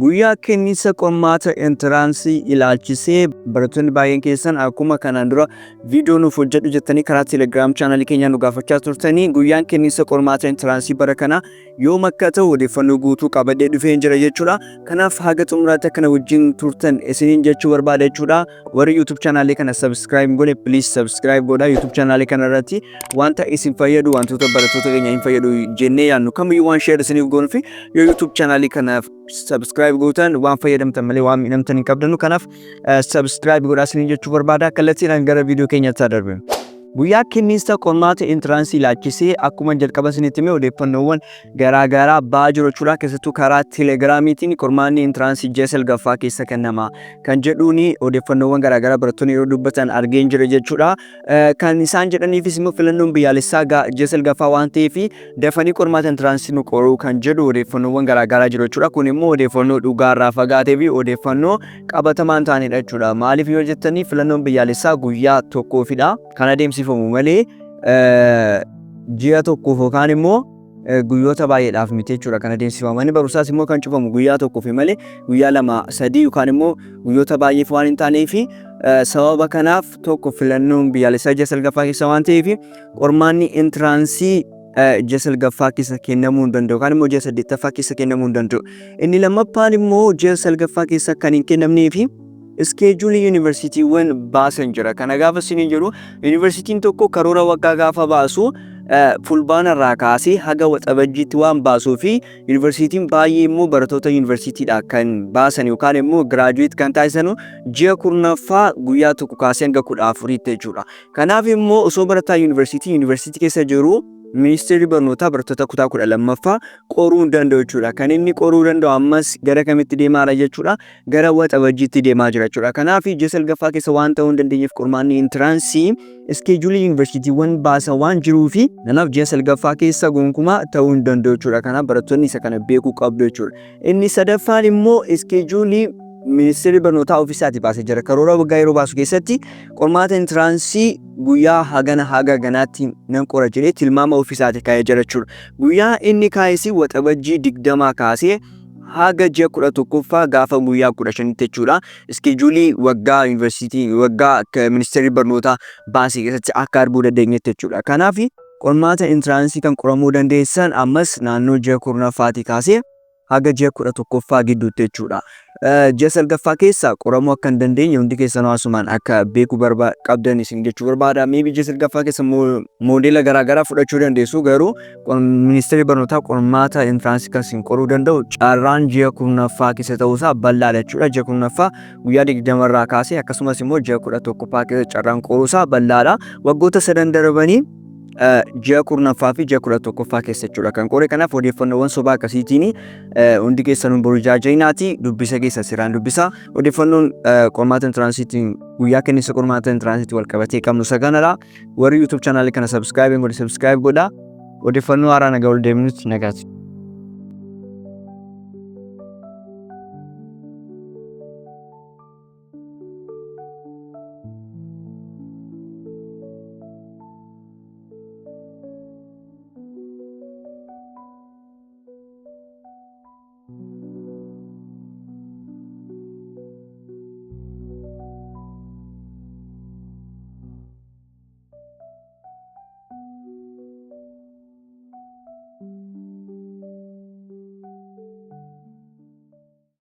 Guyyaa kenniinsa qormaata entrance ilaalchisee barattoonni baay'een keessan akkuma kanaan dura viidiyoo nuuf hojjedhu jettanii karaa Telegram channelii keenyaa nu gaafachaa turtanii, guyyaan kenniinsa qormaata entrance bara kana yoom akka ta'u odeeffannoo guutuu qabadhee dhufee jira jechuudha. Kanaaf haga xumuraatti akkana wajjin turtan isiniin jechuu barbaada jechuudha. Warri YouTube channelii kana subscribe godhe, please subscribe godha. YouTube channelii kana irratti wanta isin fayyadu, wantoota barattoota keenya hin fayyadu jennee yaadnu kamiyyuu waan share isiniif goonuu fi yoo YouTube channelii kanaaf subscribe gootan waan fayyadamtan malee waan miidhamtan hin qabdanu. Kanaaf subscribe godhaa isiniin jechuu barbaada. Kallattiidhaan gara viidiyoo keenyatti darbinu. Guyyaa kenniinsa qormaata entrance ilaalchisee akkuma jalqaba isinitti hime odeeffannoowwan garaa garaa ba'aa jiru jechuudha. Keessattuu karaa Telegramiitiin qormaanni entrance ji'a salgaffaa keessa kennama kan jedhuuni odeeffannoowwan garaa garaa barattoonni yeroo dubbatan argeen jira jechuudha. Kan isaan jedhaniifis immoo filannoon biyyaalessaa ji'a salgaffaa waan ta'eef dafanii qormaata entrance nu qoruu kan jedhu odeeffannoowwan garaa garaa jiru jechuudha. Kun immoo odeeffannoo dhugaarraa fagaatee fi odeeffannoo qabatamaa hin taanedha jechuudha. Maaliif yoo jettanii, filannoon biyyaalessaa guyyaa tokkoofidha kan adeemsifamu malee ji'a tokkoof yookaan immoo guyyoota baay'eedhaaf miti jechuudha kan adeemsifamu. Manni barumsaas immoo kan cufamu guyyaa tokkoof malee guyyaa 2, 3 yookaan immoo guyyoota baay'eef waan hin taaneef, sababa kanaaf tokko filannoon biyyaalessaa ji'a salgaffaa keessa waan ta'eef qormaanni entrance ji'a salgaffaa keessa kennamuu hin danda'u yookaan immoo ji'a saddeettaffaa keessa kennamuu hin danda'u. Inni lammaffaan immoo ji'a salgaffaa keessa kan hin kennamnee fi schedule yuunivarsiitiiwwan baasan jira. Kana gaafa isiniin jedhu, yuunivarsiitiin tokko karoora waggaa gaafa baasu fulbaana irraa kaasee haga waxabajjiitti waan baasuu fi yuunivarsiitiin baay'ee immoo barattoota yuunivarsiitiidha kan baasan yookaan immoo graduate kan taasisan ji'a 10ffaa guyyaa 1 kaasee hanga 14tti jechuudha. Kanaaf immoo osoo barataa yuunivarsiitii keessa jiru ministeerri barnootaa barattoota kutaa 12ffaa qoruu hin danda'u jechuudha. Kan inni qoruu danda'u ammas gara kamitti deemaara jechuudha? Gara waxabajjiitti deemaa jira jechuudha. Kanaaf ji'a salgaffaa keessa waan ta'uu hin dandeenyeef qormaanni entrance schedule yuunivarsiitiiwwan baasan waan jiruu fi kanaaf ji'a salgaffaa keessa gonkumaa ta'uu hin danda'u jechuudha. Kanaaf barattoonni isa kana beekuu qabdu jechuudha. Inni sadaffaan immoo schedule ministeerri barnootaa ofiisaati baasee jira. Karoora waggaa yeroo baasu keessatti qormaata entrance guyyaa hagana haga ganaatti nan qora jedhee tilmaama ofiisaati kaa'ee jira jechuudha. Guyyaa inni kaa'es waxabajjii 20 kaasee haga ji'a 11ffaa gaafa guyyaa 15tti jechuudha. Schedule waggaa yuunivarsiitii waggaa ministeerri barnootaa baasee keessatti akka arguu dandeenyetti jechuudha. Kanaaf qormaata entrance kan qoramuu dandeessan ammas naannoo ji'a 10ffaatii kaasee haga ji'a 11ffaa gidduutti jechuudha. Ji'a salgaffaa keessa qoramuu akka hin dandeenye hundi keessanuu asumaan akka beekuu qabdan isin jechuu barbaada. Maybe ji'a salgaffaa keessa model garaagaraa fudhachuu dandeessu, garuu ministeerri barnootaa qormaata entrance kan isin qoruu danda'u carraan ji'a 10ffaa keessa ta'uusaa bal'aadha jechuudha. Ji'a 10ffaa guyyaa 20rraa kaasee akkasumas immoo ji'a 11ffaa keessa carraan qoruusaa bal'aadha. Waggoota sadan darbanii ji'a 10ffaa fi ji'a 11ffaa keessa jechuudha kan qore. Kanaaf odeeffannoowwan sobaa akkasiitiin hundi keessanuu boru jaajayinaati dubbisa keessa seeraan dubbisa. Odeeffannoon qormaata entranceiitiin, guyyaa kenniinsa qormaata entranceiitiin wal qabatee qabnu isa kanadha. Warri YouTube channelii kana subscribe godhe, subscribe godha. Odeeffannoo haaraa nagaa ol deemnutti nagaati.